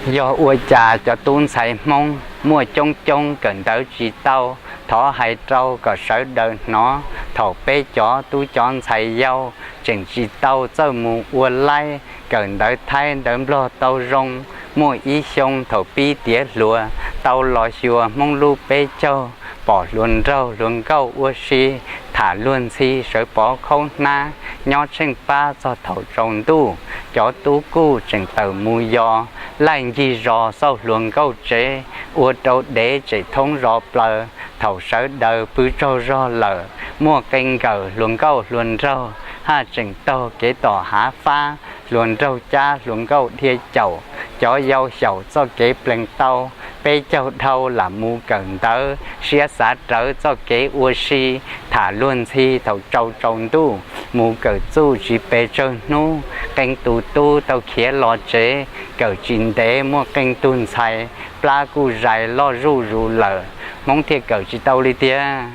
Yog ua cas cov tub ntxhais Hmoob muaj coob coob kawm ntawv tsis tau? Thov hais rau kom sawv daws hnov, thaum peb cov tub cov ntxhais yau tseem tsis tau txawj mus ua laib, kawm ntawv Thaib ntawv Nplog tau zoo, muaj ib xyoo thaum pib tiav hluas tau los xyuas Hmoob lub peb caug, pom hluas nraug hluas nkauj ua si, tham luag ntxhi sawv pov khaub hnab, nyob tsheej pab txog thaum tsaus ntuj, cov tub kuj tseem tawm mus yos, laij ncig zos xauj hluas nkauj tsev, ua rau dev tsem thoob zos plaws. Thaum sawv daws pw tsaug zog lawm, muaj qee nkawm hluas nkauj hluas nraug haj tseem taug kev tom hav fab, hluas nraug cab hluas nkauj dhia caum, cov yau xyaum txoj kev plees tau, peb caug dhau lam mus kawm ntawv, siab xav rawv txoj kev ua si, tham luag ntxhi thaum tsaus tsaus ntuj, mus kawm txuj tsis pes tsawg hnub, qee tus tub tau khiav los tsev, kawm tsis ntev muaj qee tug ntxhais, plab kuj zais loj zuj zus lawm, Hmoob thiaj kawm tsis tau li tiag.